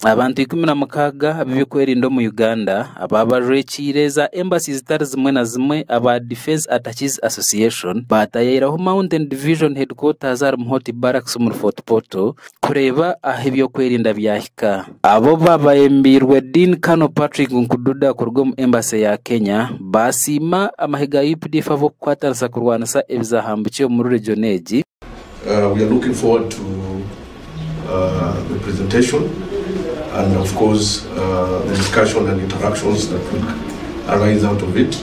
Abantu 16 ab'ebyokwerinda omu Uganda ababajwekiire za embassy zitari zimwe na zimwe aba Defence Attaches Association baatayairaho Mountain Division Headquarters ahari Muhoti Barracks omuri Fort Portal kureeba ahu eby'okwerinda byahika. Abo babayembeirwe Dean Colonel Patrick Nkududa kuruga omu Embassy ya Kenya baasiima amahe ga updf ab'okukwatanisa kurwanisa ebizahambukye omuri region egi. We are looking forward to the presentation and of course the discussion and interactions that will arise out of it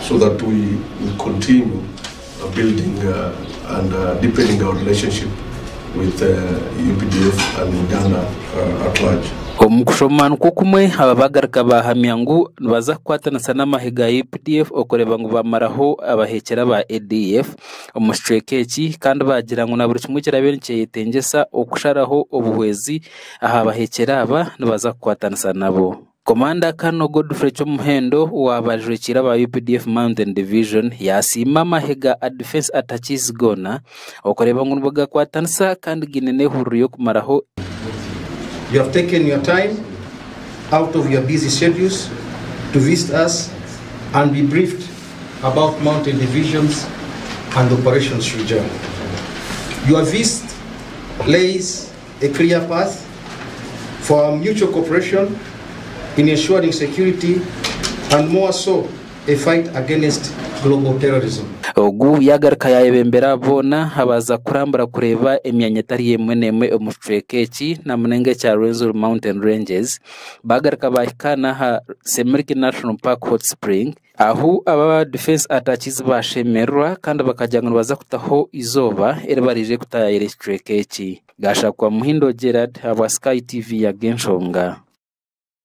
so that we continue building and deepening our relationship with UPDF and Uganda at large. Omu kushoma nikwo kumwe, aba bagaruka baahamya ngu nibaza kukwatanisa n'amahe ga UPDF okureeba ngu bamaraho abaheekyera ba ADF omu kicweka eki kandi baagira ngu na buri kimwe ekiraabe nikyeyetengyesa okusharaho obuhwezi aha baheekyera aba nibaza kukwatanisa nabo. Komanda Colonel Godfrey Kyomuhendo owaaba ajwekiire aba UPDF Mountain Division yaasiima amahe ga Defence Attaches goona okureeba ngu nibagakwatanisa kandi gaine n'ehururu y'okumaraho You have taken your time out of your busy schedules to visit us and be briefed about Mountain Divisions and Operation Shujaa. Your visit lays a clear path for our mutual cooperation in ensuring security and more so a fight against global terrorism. Ogu yaagaruka yaayebembera boona abaaza kurambura kureeba emyanya etari emwe n'emwe omu kicweka eki na munonga ekya Rwenzori Mountain Ranges. Baagaruka baahika n'aha Semliki National Park Hot Spring ahu aba Defence Attaches baashemererwa kandi bakagira ngu nibaza kutaho eizooba eri baraije kutaayaayira ekicweka eki. Gashakwa Muhindo Gerald ahabwa Sky TV Ag'enshonga.